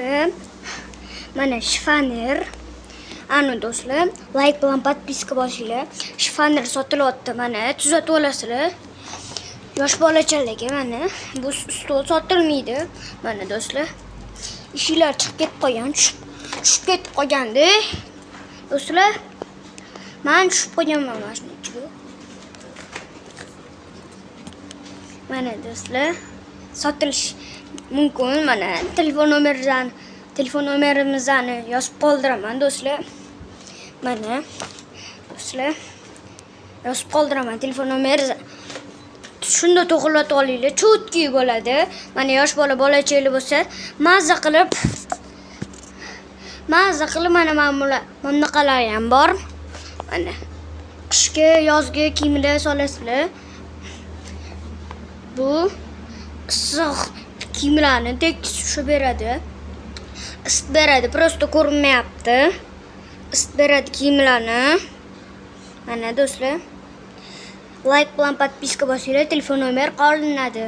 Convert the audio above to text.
Do'stlar, mana shifoner. Ana, do'stlar, layk bilan подписка bosinglar. Shifoner sotilyapti, mana, tuzatib olasizlar. Yosh bolachalarga mana bu stol sotilmaydi. Mana, do'stlar. Eshiklar chiqib ketib qolgan, tushib ketib qolgandi. Do'stlar, man tushib qolganman mana shuni ichiga. Mana, do'stlar, sotilish mumkin. Mana telefon nomerimizni yozib qoldiraman, do'stlar. Mana, do'stlar, yozib qoldiraman telefon nomerini. Shunda to'g'irlatib olinglar, чётко bo'ladi. Mana yosh bola bolachali bo'lsa, mazza qilib mana bular, mana bunaqalar ham bor. Mana qishki, yozgi kiyimlar solasizlar. Bu issiq kiyimlarni tekis tushib beradi. Isitib beradi, просто ko'rinmayapti. Isitib beradi kiyimlarni. Mana, do'stlar. Layk bilan подписка bosinglar, telefon nomer qolinadi.